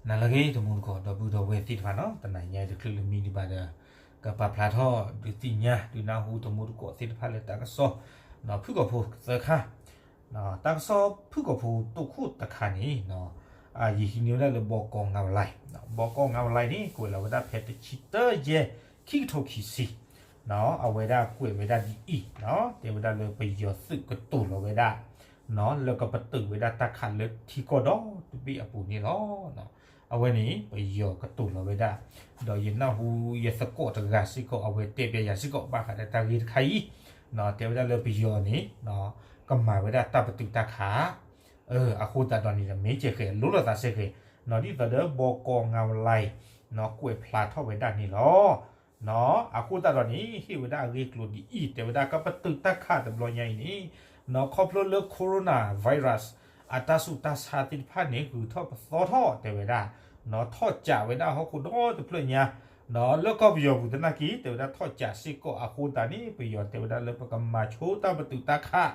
နၤလၢအဂ့ၤ တမူတကိး ဒီပုၢ်ဒီဝဲၢ်သ့ၣ်တဖၣ်နီၤ, တနၤညါအံၤတချုးလၢမံဒံးဘၣ်ဒီး ကပာ်ဖျါထီၣ်ဒုးသ့ၣ်ညါ ဒုးနၢ်ဟူတမူတကိးသ့ၣ်တဖၣ်လၢတၢ်ကစီၣ် ဖုၣ်ကိာ်ဖိသၢခါ, တၢ်ကစီၣ်ဖုၣ်ကိာ်ဖိတိခိၣ်တခါန့ၣ် ယဟံးန့ၢ်ဝဲဒၣ်လၢ ဘီကီ ငါးဝလံ, ဘီကီ ငါးဝလံန့ၣ် ကွဲးလီၤဝဲဒၣ်ဖဲတဆံတၢယဲၢ် ခံကထိခံဆံ အဝဲဒၣ်ကွဲးဝဲဒၣ်ဒ်အံၤ, တဲဝဲဒၣ်လၢပယီၤသုးကတိၤလီၤဝဲဒၣ် လၢကပတုာ်ဝဲဒၣ်တၢ်ခးလၢထံကီၢ်ဒီတဘ့ၣ်အပူၤန့ၣ်လီၤ. အဝဲန့ၣ် ပယီၤကတိၤလီၤဝဲဒၣ်, ဒီးယနၢ်ဟူယသကိးတဂၤစ့ၢ်ကီး အဝဲတဲပျဲယၤစ့ၢ်ကီး ဘၣ်ဃးဒီးတၢ်ဂ့ၢ်တခါအံၤ, တဲဝဲဒၣ်လၢပယီၤန့ၣ် ကမၤဝဲဒၣ်တၢ်ပတုာ်တၢ်ခး အဃိသတးဒီးန့ၣ်ဒီး မ့ၢ်ကဲဃဲၤ လိၣ်လိာ်သးစဲဃဲၤ, ဒ်သိးဒီး ဘီကီ ငါးဝလံ ကွဲးဖျါထီၣ်ဝဲဒၣ်န့ၣ်လီၤ. အဃိသတးဒီးန့ၣ် ဟ့ၣ်ဝဲဒၣ်အဂ့ၢ်ကျိၤဒ်အံၤ, တဲဝဲဒၣ်ကပတုာ်တၢ်ခးတဘျီညါအံၤန့ၣ် ခီဖျိလၢ coronavirus အတၢ်ဆူးတၢ်ဆါသ့ၣ်တဖၣ်န့ၣ် ဂုၤထီၣ်ပသီထီၣ် တဲဝဲဒၣ်, ထီၣ်ကးဝဲဒၣ်ဟီၣ်ခိၣ်ဒီတဖျၢၣ်ညါ, လၢကီၢ်ပယီၤပူၤသနာ်က့ တဲဝဲဒၣ်ထီၣ်ကးစ့ၢ်ကီးအဃိသတးန့ၣ် ပယီၤတဲဝဲဒၣ်လၢပကမၤဆိတၢ်ပတုာ်တၢ်ခး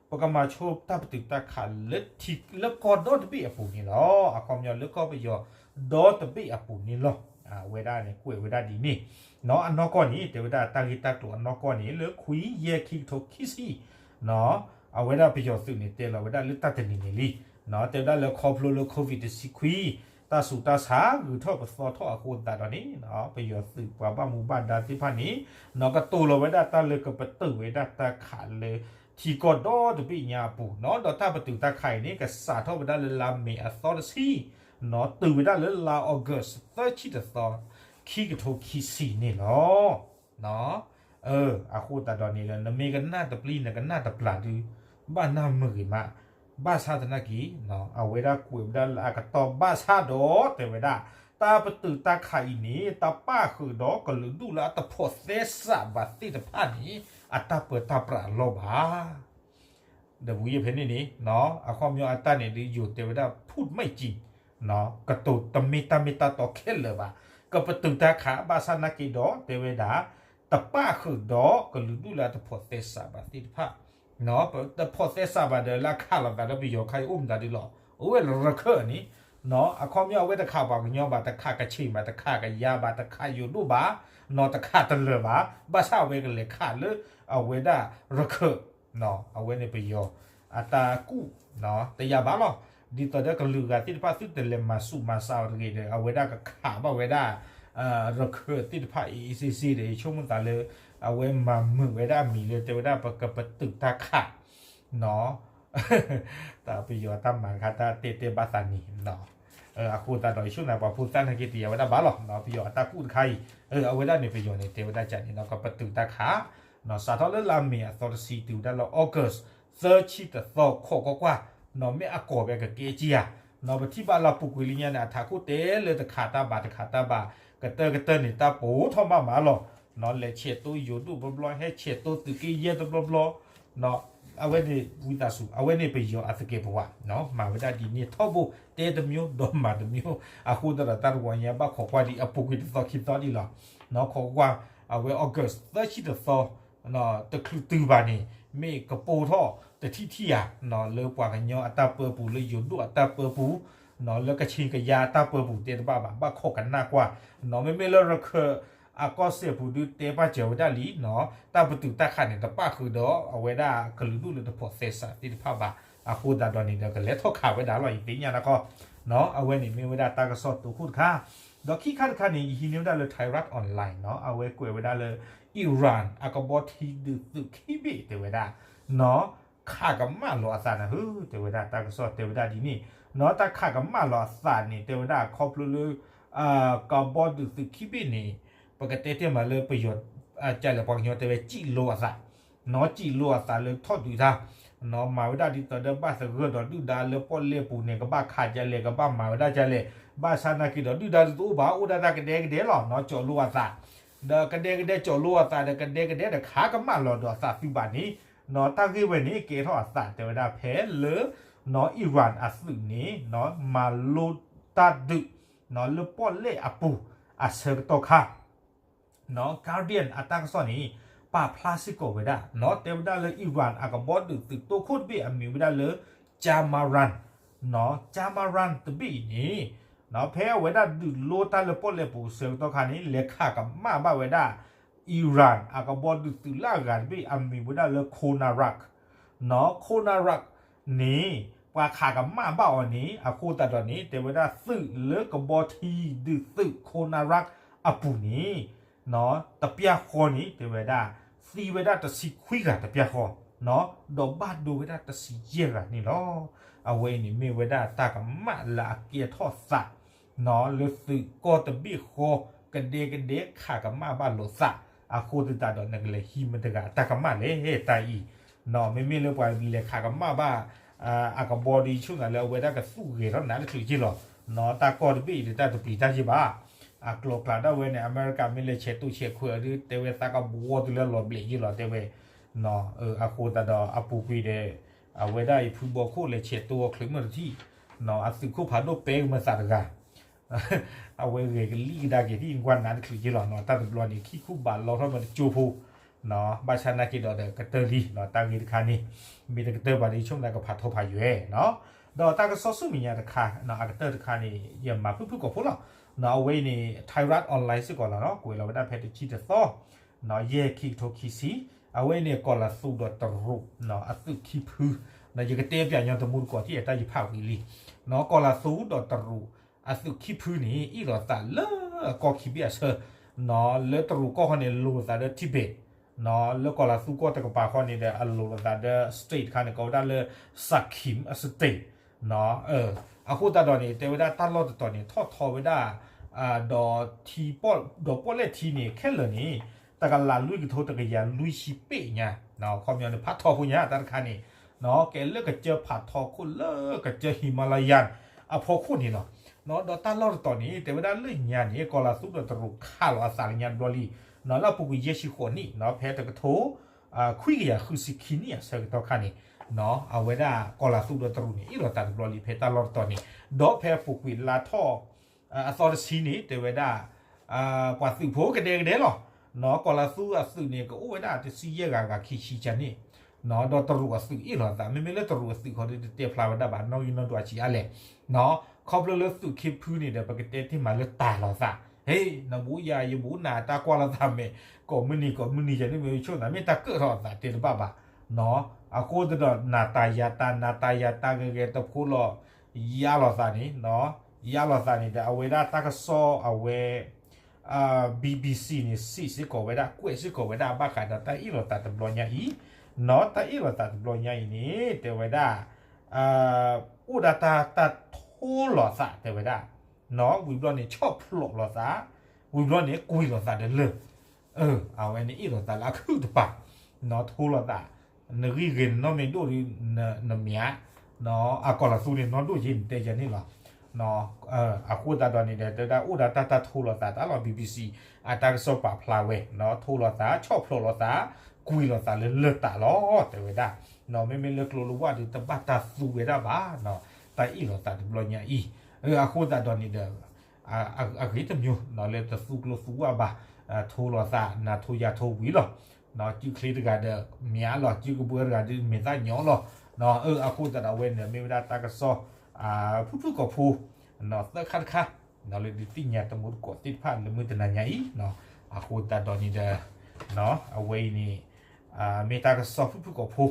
ပကမၤဆိတၢ်ပတုာ်တၢ်ခးလၢထံ လၢကီၢ်ဒီတဘ့ၣ်အပူၤန့ၣ်လီၤ. အခီပညီလၢကီၢ်ပယီၤဒီတဘ့ၣ်အပူၤန့ၣ်လီၤ. အဝဲဒၣ်န့ၣ်ကွဲးဝဲဒၣ်ဒ်န့ၣ်, အနီၢ်ကီၢ်န့ၣ် တဲဝဲဒၣ်တၢ်ဂ့ၢ်တၢ်ကျိၤအနီၢ်ကီၢ်န့ၣ် လၢခွံယဲၢ်ခံကထိခံဆံ အဝဲဒၣ်ပယီၤသုးန့ၣ် တဲလီၤဝဲဒၣ်လၢတၢ်တနံၤန့ၣ်လံ, တဲဝဲဒၣ်လၢခီဖျိလၢ COVID တဆံခွံ တၢ်ဆူးတၢ်ဆါဂုၤထီၣ်ပသီထီၣ်အဃိသတးဒီးန့ၣ် ပယီၤသုးပှၤဘၣ်မူဘၣ်ဒါသ့ၣ်တဖၣ်န့ၣ် ကတိၤလီၤဝဲဒၣ်တၢ်လၢကပတုာ်ဝဲဒၣ်တၢ်ခးလၢထံကီၢ်ဒီတဘ့ၣ်ညါအပူၤ, ဒီးတၢ်ပတုာ်တၢ်ခးအံၤန့ၣ် ကစးထီၣ်ဝဲဒၣ်လၢလါမ့ၤအသီတဆံ တုၤဝဲဒၣ်လၢလါ August သၢဆံတသီ ခံကထိခံဆံန့ၣ်လီၤ. အဃိသတးဒီးန့ၣ်ဒီး နမ့ၢ်ကနၣ်တပျံၤ နကနၣ်တပျၢ်ဒုး ဘၣ်နၢ်မုာ်ဂ့ၤမး, ဘၣ်ဆၣ်သနာ်က့ အဝဲဒၣ်ကွဲးဝဲဒၣ်လၢအကတီၢ်ဘၣ်ဆၣ်ဒီး တဲဝဲဒၣ် တၢ်ပတုာ်တၢ်ခးအံၤန့ၣ် တပၣ်ဃုာ်ဒီးကလုာ်ဒူၣ်လၢအတဖိးသဲစးဘၣ်သ့ၣ်တဖၣ်န့ၣ် အတၢ်ပၢတၢ်ပြးအလီၢ်ဘၣ် ဒီးဝံၤယဖဲန့ၣ်န့ၣ် အခီပညီအတၢ်န့ၣ်ဒုး ယိၤတဲဝဲဒၣ် ဖူၣ်မ့ၢ်ကံ ကတိၤတမ့ၢ်တၢ်မ့ၢ်တၢ်တီခဲလၢာ်ဘၣ်, ကပတုာ်တၢ်ခး ဘၣ်ဆၣ်သနာ်က့ဒီး တဲဝဲဒၣ် တပၣ်ဃုာ်ဒီးကလုာ်ဒူၣ်လၢအတဖိးသဲစးဘၣ်သ့ၣ်တဖၣ်, တဖိးသဲစးဘၣ်ဒီးလၢအခးလိာ်သးဒီးပယီၤခါအံၤအိၣ်မတၤဒုးလီၤ, အိၣ်ဝဲလၢရခၢၣ်န့ၣ် အခီပညီအဝဲတခးပှၤကညီဘၣ်, တခးကခ့ၣ်ဘၣ်, တခးကယၤဘၣ်, တခးယိၤဒိၣ်ဘၣ်, တခးတလၢာ်ဘၣ်, ဘၣ်ဆၣ်အဝဲကလဲၤခးလၢ အဝဲဒၣ်ရခၢၣ် အဝဲန့ၣ်ပယီၤအတၢ်ကူၣ် တယာ်ဘၣ်လီၤ. ဒ်သိးဒီးကလုာ်ဂၤသ့ၣ်တဖၣ်သုတလဲၤမၤဆူးမၤဆါအီၤတဂ့ၤဒီး အဝဲဒၣ်ကခးဘၣ်ဝဲဒၣ် ရခၢၣ်သ့ၣ်တဖၣ်အံၤအံၤစ့စ့ဒီး ယဆိကမိၣ်သးလၢ အဝဲမၤမုာ်ဝဲဒၣ်အမံၤလၢ တဲဝဲဒၣ်ပကပတုာ်တၢ်ခး တၢ်ပယီၤတၢ်မၤတခါတၢ်တဲတဲဘၣ်သးန့ၣ် အဃိသတးဒီး ယဆိကမိၣ်ပှၤဖိသၣ်နာ်က့တယာ်ဝဲဒၣ်ဘၣ်လီၤ. ပယီၤအတၢ်ကူၣ်တခါအံၤ အဝဲဒၣ်န့ၣ်ပယီၤန့ၣ် တဲဝဲဒၣ်ကန့ၣ်ဒီး ကပတုာ်တၢ်ခး စးထီၣ်လၢလါမ့ၤအသီတဆံတုၤဝဲဒၣ်လၢ August သၢဆံတသီ ခိးကွၢ်ကွၢ် မ့ၢ်အကီၢ်ဝဲကကဲကံဧါ, ပထံၣ်ဘၣ်လၢပူၤကွံာ်လံညါန့ၣ် အထးခိၣ်တဲလၢတခးတၢ်ဘၣ်တခးတၢ်ဘၣ် ကတၢၢ်ကတၢၢ်န့ၣ် တၢ်ပိာ်ထီၣ်ဘၣ်မးလီၤ. လဲၤဆဲးသိယိၤဒိၣ်တဘျီဘျီ ဟဲဆဲးသိသုးက့ယဲၢ်တဘျီဘျီ အဝဲန့ၣ်ဝံသးစူၤ အဝဲန့ၣ်ပယီၤအသကဲးပဝး မၤဝဲဒၣ်ဒ်န့ၣ်ထီဘိ တဲတမျိုးဒီးမၤတမျိုး အဃိသတးဒီးတၢ်တဝီညါဘၣ်ခိးကွၢ်ဒံးအပူၤကွံာ်တသီခံသီဒံးလီၤ. ခိးကွၢ် အဝဲ August သၢဆံတသီ တချုးတုၤဘၣ်န့ၣ် မ့ၢ်ကပိာ်ထီၣ်တထံၣ်ထံၣ်ဧါ လၢပှၤကညီအတၢ်ပၢပူၤ လၢယိၤဒိၣ်အတၢ်ပၢပူၤ လၢကခ့ၣ်ကယၤအတၢ်ပၢပူၤတဲတဘၣ်ဘၣ် ဘၣ်ခိးကနၣ်ကွၢ် မ့မ့ၢ်လၢရခၢၣ်အကီၢ်စဲၣ်ပူၤဒုးတဲပာ်စၢၤဝဲဒၣ်လံ တၢ်ပတုာ်တၢ်ခးန့ၣ် တပၣ်ဃုာ်ဒီးအဝဲဒၣ်ကလုာ်ဒူၣ်လၢတဖိးသဲစးသ့ၣ်တဖၣ်ဘၣ်. အဃိသတးဒီးန့ၣ်ဒီး ကလဲၤထီၣ်ခးဝဲဒၣ်လီၤ ယသ့ၣ်ညါနၢ်ကီၢ် အဝဲန့ၣ်မ့ၢ်ဝဲဒၣ်တၢ်ကစီၣ်တိခိၣ်တခါ ဒီးခံခါတခါန့ၣ် ယဟံးန့ၢ်ဝဲဒၣ်လၢ Thairath Online အဝဲကွဲးဝဲဒၣ်လၢ Iran အကဘီထံဒုးသုးခံဘ့ၣ်တဲဝဲဒၣ် ခးကမၣ်လီၤအသးနၢ်ဟၢ တဲဝဲဒၣ်တၢ်ကစီၣ်တဲဝဲဒၣ်ဒ်န့ၣ် တၢ်ခးကမၣ်လီၤအသးန့ၣ် တဲဝဲဒၣ်ခီဖျိလၢ ကဘီဒုးသုးခံဘ့ၣ်န့ၣ် ပကတဲတဲမးလၢပယီၤ ကလဲၣ်ပှၤကညီတဲဝဲ ကံၣ်လိအသး နီၢ်ကံၣ်လိအသးလၢထီၣ်ဒုးတၢ် နီၢ်မၤဝဲဒၣ်ဒ်သိးဒီးဘၣ်သဂၢၢ်ဒီးဒုၣ်ဒါလၢပီၣ်လဲၣ်ပူၤန့ၣ် ကဘၣ်ခးဒ်လဲၣ် ကဘၣ်မၤဝဲဒၣ်ဒ်လဲၣ် ဘၣ်ဆၣ်နာ်က့ဒီးဒုၣ်ဒါဒုးတအိၣ်ဘၣ် အိၣ်ဒၣ်တၢ်ကဒဲကဒဲလီၤ နီၢ်ကၠီၣ်လိအသး ဒီးကဒဲကဒဲကၠီၣ်လိအသးဒီးကဒဲကဒဲဒီးခးကမၣ်လီၤဒီးအသးသုဘၣ်န့ၣ် နီၢ်တၢ်ဂ့ၢ်ဝဲန့ၣ် ကဲထီၣ်အသးတဲဝဲဒၣ်ဖဲလၢ နီၢ် Iran အသုးန့ၣ် နီၢ်မၤလိတၢ်ဒုး နီၢ်လၢပီၣ်လဲၣ်အပူၤအဆၢကတီၢ်ခါ နီၢ် Guardian အတၢ်ကစီၣ်န့ၣ် ပာ်ဖျါစ့ၢ်ကီးဝဲဒၣ် နီၢ်တဲဝဲဒၣ်လၢ Iran အကဘီဒုးသုးတိခိၣ်တဘ့ၣ်အမံၤဝဲဒၣ်လၢ Jamaran နီၢ် Jamaran တဘ့ၣ်အံၤန့ၣ် ဖဲအဝဲဒၣ်ဒုးလိတၢ်လၢပီၣ်လဲၣ်ပူၤအဆၢကတီၢ်ခါန့ၣ် လဲၤခးကမၣ်ဘၣ်ဝဲဒၣ် Iran အကဘီဒုးသုးလၢအဂၤတဘ့ၣ် အမံၤဝဲဒၣ်လၢ Konark, Konark န့ၣ် ပှၤခးကမၣ်ဘၣ်အီၤန့ၣ် အဃိသတးဒီးန့ၣ် တဲဝဲဒၣ်သုးလၢကဘီထံဒုးသုး Konark အပူၤန့ၣ် တပျၢ်ဃီန့ၣ် တဲဝဲဒၣ် သံဝဲဒၣ်တဆံခွံဂၤတပျၢ်ဃီ, ဒီးဘၣ်ဒိဝဲဒၣ်တဆံယဲၢ်ဂၤန့ၣ်လီၤ. အဝဲအံၤန့ၣ်မ့ၢ်ဝဲဒၣ်တၢ်ကမၣ်လၢအကဲထီၣ်သး လၢသုးကီၢ်တဘ့ၣ်ဃီ ကဒဲကဒဲခးကမၣ်ဘၣ်လိာ်သး, အဃိသတးဒီးနကလဲၤဟံးမတၤတဂၤအတၢ်ကမၣ်လဲၣ်တၢ်အံၤ, မ့မ့ၢ်လၢပှၤလဲၤခးကမၣ်ဘၣ် အကဘီဒီး ယဆိကမိၣ်လၢအဝဲဒၣ်ကသူၣ်ဂဲၤထီၣ်နးတချုးက့လီၤ, တၢ်ကီၢ်တဘ့ၣ်အံၤဒီးတၢ်တပျံၤတၢ်ယ့ၢ်ဘၣ်, အကျိၤကျါဒၣ်ဝဲန့ၣ် အမဲရကၤမ့ၢ်လဲၤဆဲးတိၢ်ဆဲးခွဲးဒီး တဲဝဲသးကဘှီတုၤလၢလီၤဘျဲးယ့ၢ်လီၤ တဲဝဲ, အဃိသတးဒီးအပူၤကွံာ်ဒီး အဝဲဒၣ်အံၤဖုဘီခိၣ်လဲၤဆဲးတိၢ်အီၤချုးမုၢ်တထံၣ်, အသုးခိၣ်ဖးဒိၣ်ပဲကမၤသးတဂၤ အဝဲဂဲၤကလံၣ်ကဒါက့ၤ သံကွၢ်နးတချုးက့လီၤ, တၢ်တဘျီန့ၣ် ခံခူဘးလီထီၣ်မ့ၢ်တကၠိဖိ, ဘၣ်ဆၣ်နာ်က့ဒီးဒီးကတၢၢ်လံ, တၢ်ဂ့ၢ်တခါန့ၣ် မ့ၢ်တကတၢၢ်ဘၣ်ဒီး ယဆိကမိၣ်သးကဖးထီဖးယွဲၢ်, ဒီးတၢ်ကစီၣ်ဆူမဲာ်ညါတခါ အကတၢၢ်တခါန့ၣ် ယမၤဖုၣ်ဖုၣ်ကိာ်ဖိလီၤ, အဝဲအံၤန့ၣ် Thairath Online စ့ၢ်ကီးလီၤ, ကွဲးလီၤဝဲဒၣ်ဖဲတဆံတသီ ယဲၢ် ခံကထိခံဆံ, အဝဲအံၤန့ၣ် ကီၤလၤသူဒီးတရူး အသုးခံဖု, ယကတဲပၠးညီတမူတကိးထံၣ်အတၢ်ယဖးဝံၤလံ, ကီၤလၤသူဒီးတရူး အသုးခံဖုန့ၣ် အ့ၣ်လိာ်သးလၢကီၢ်ခံဘ့ၣ်အဆၢ, လၢတရူးကီၢ်ဃီန့ၣ် လိၤလိာ်သးဒီး Tibet, လၢကီၤလၤသူကီၢ်တကပၤဃီန့ၣ်ဒီး အလိၤလိာ်သးဒီး state တခါန့ၣ် ကိးဝဲဒၣ်လၢ Sakhin state, အဃိသတးဒီးန့ၣ် တဲဝဲဒၣ်တၢ်လီၢ်တတီၤန့ၣ် ထီၣ်ထီဝဲဒၣ် ဒီးထံ ဒီးပီၣ်လဲၣ်ထံန့ၣ် ခဲလၢာ်န့ၣ် တကလးလွံၢ်ကထိတကယၤလွံၢ်ဆံပ့ၣ်ညါ, ခီပညီန့ၣ် ဖးထီခိၣ်ညါတၢ်တခါန့ၣ်, ကဲလၢကစၢၢ်ဖးထီခိၣ်လၢကစၢၢ် Himalaya အဖီခိၣ်န့ၣ်လီၤ, ဒီးတၢ်လီၢ်တတီၤန့ၣ် တဲဝဲဒၣ်လၢညါန့ၣ် ကီၤလၤသူဒီးတရူးခးလိာ်အသးလၢညါတဘျီလံ, လၢအပူၤကွံာ်ယဲၢ်ဆံဃိးနံၣ် ဖဲတကထိ ခွံကယၤဃုဆံခံနံၣ်အဆၢကတီၢ်ခါန့ၣ်, အဝဲဒၣ်ကီၤလၤသူဒီးတရူးန့ၣ် အ့ၣ်လိာ်သးတဘျီလံ ဖဲတၢ်လီၢ်တတီၤန့ၣ်, ဒီးဖဲအပူၤကွံာ်လါထီၣ် အသီတဆံန့ၣ် တဲဝဲဒၣ် ပှၤသုးဖိကဒဲကဒဲလီၤ, ကီၤလၤသူအသုးန့ၣ် ကအိၣ်ဝဲဒၣ်တဆံယဲၢ်ဂၤဂၤခံဆံကန့ၣ်, ဒီးတရူးအသုးအ့ၣ်လိာ်သး မ့မ့ၢ်လၢတရူးအသုးခီဒီး တတဲဖျါဝဲဒၣ်ဘၣ် နီၣ်ဂံၢ်နီၣ်ဒွးဆံးအါလဲၣ်, ခီဖျိလၢသုးခံဖုန့ၣ်ဒီး ပကတဲတ့ၢ်မးလၢတၤလိာ်သး, ဟ့ၣ် နဘူးယၤယဘူးနၤ တၢ်ကွၢ်လိာ်သးမ့ၢ် ကိးမုၢ်နံၤကိးမုၢ်နံၤယၤန့ၣ်မ့ၢ်ဆိကမိၣ်သး မ့ၢ်တၢ်ကၢၣ်ထီၣ်အသးတဲတဘၣ်ဘၣ်, အဃိသတးဒီးနၤတၤယၤတၤ နၤတၤယၤတၤ ဂဲၤဂဲၤတဖိလီၤ, ယါလိာ်သးန့ၣ်, ယါလိာ်သးန့ၣ်ဒီး အဝဲဒၣ်တၢ်ကစီၣ်အဝဲ BBC န့ၣ် စံးစ့ၢ်ကီးဝဲဒၣ် ကွဲးစ့ၢ်ကီးဝဲဒၣ် ဘၣ်ဃးဒီးတၢ်အ့ၣ်လိာ်သးတဘျီညါအံၤ, နီၢ် တၢ်အ့ၣ်လိာ်သးတဘျီညါအံၤန့ၣ် တဲဝဲဒၣ် အိၣ်ဒၣ်တၢ်တၢ်ထိလိာ်သး တဲဝဲဒၣ်, နီၢ် ဝံၤဘျီန့ၣ် ဆီၣ်ဖျိးလိာ်သး, ဝံၤဘျီန့ၣ် ကွံာ်လိာ်သးဒီးလၢၢ်, အဝဲန့ၣ်အ့ၣ်လိာ်သးလၢအခုၣ်တပၤ, နီၢ် ထိလိာ်သး, နဂံၢ်ဂ့ၤနနီၢ်မ့ၢ်ဒိၣ်ဒီး နမၠး အကီၤလၤသူန့ၣ် နီၢ်ဒိၣ်က့ နတဲယၤန့ၣ်လီၤ. အဃိသတးဒီးန့ၣ်ဒီး တဲဝဲဒၣ်အိၣ်ဒၣ်တၢ်တၢ်ထိလိာ်သး တၢ်လီၤ BBC အတၢ်ကစီၣ်ပာ်ဖျါဝဲ, ထိလိာ်သး ဆီၣ်ဖျိးလိာ်သး ကွံာ်လိာ်သးလၢလၢၢ်တးလီၤ တဲဝဲဒၣ်. မ့မ့ၢ်လၢကျိၤလၢဝါဒီး တဘၣ်တၢ်သူဝဲဒၣ်ဘၣ်, တၢ်အ့ၣ်လိာ်သးတဘျီညါအံၤ. အဃိသတးဒီးန့ၣ်ဒီး အဂ့ၤတမံၤ လၢတသူကျိၤသူဝါဘၣ်, ထိလိာ်သး နၤထိယၤထိဝံၤလီၤ. စုချ့တဂၤဒီးမၠးလီၤ, စုကဘှၢတဂၤဒီး မ့ၢ်သၣ်ညီလီၤ. အဃိသတးဒီးအဝဲန့ၣ် မ့ၢ်ဝဲဒၣ်တၢ်ကစီၣ် ဖုၣ်ဖုၣ်ကိာ်ဖိ သၢခါတခါ လၢဒုးသ့ၣ်ညါတမူတကိးသ့ၣ်တဖၣ်လၢမုၢ်တနၤညါအံၤ. အဃိသတးဒီးန့ၣ်ဒီး အဝဲအံၤန့ၣ် မ့ၢ်တၢ်ကစီၣ်ဖုၣ်ဖုၣ်ကိာ်ဖိ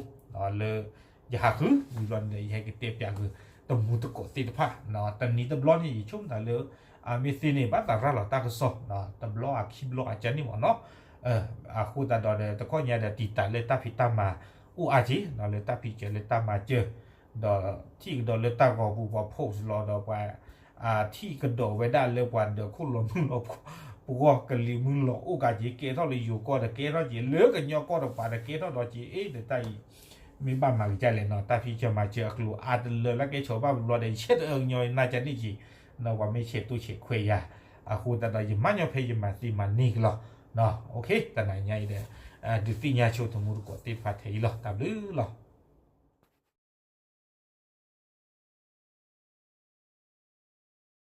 လၢ ယဟးဃု ဝံၤဘျီန့ၣ်ဒီး ယဟဲကတဲပၠးက့ၤ တမူတကိးသ့ၣ်တဖၣ်, တနံၤတဘျီန့ၣ် ယဆိကမိၣ်သးလၢ မ့ၢ်သ့န့ၣ် ဘၣ်သးရၤလီၤတၢ်ကစီၣ် တဘျီအခံဘျီအကၢန့ၣ်မ့ၢ်နီၤ. အဃိသတးဒီး တခီညါဒီး တံာ်တာ်လၢတၢ်ဖံးတၢ်မၤအိၣ်အါက့ၤ လၢတၢ်ဖံးစၢၤလၢတၢ်မၤစၢၤ, ဒီးထံၣ်ကဒီးလၢတၢ်ဂီၤပူၤပှၤ post လီၤဒီးပှၤ ထံၣ်ကဒီးဝဲဒၣ်လၢပှၤဒၢးခိၣ်လီၤမုၢ်လီၤပှီၢ် ကလံၤမုၢ်လီၤအိၣ်ကးက့ၤ ကဲထီၣ်လၢယိၤကီၢ်ဒီးကဲထီၣ်က့ၤ လၢကညီကီၢ်တပၤဒီးကဲထီၣ်ဒီးက့ၤ အ့ ဒီးတၢ်အံၤ မ့ၢ်ဘၣ်မၤက့ၤဒ်လဲၣ်နီၤ တၢ်ဖံးစၢၤမၤစၢၤအကျိၤအါတလၢလၢကဲဆိးဘၣ်ဘျီဒီး ယဆဲးတအၢကညီနၢ်ကန့ၣ်က့ၤ ပှၤမ့ၢ်ဆဲးတိၢ်ဆဲးခွဲးယၤ အဃိသတးဒီး ယမၤညီဖဲယမၤသ့မၤန့ၢ်က့ၤလီၤ. တနၤညါအံၤဒီး ဒုးသ့ၣ်ညါဆိတမူတကိးသ့ၣ်တဖၣ်ထဲအံၤလီၤ. တၢ်ဘျုးလီၤ.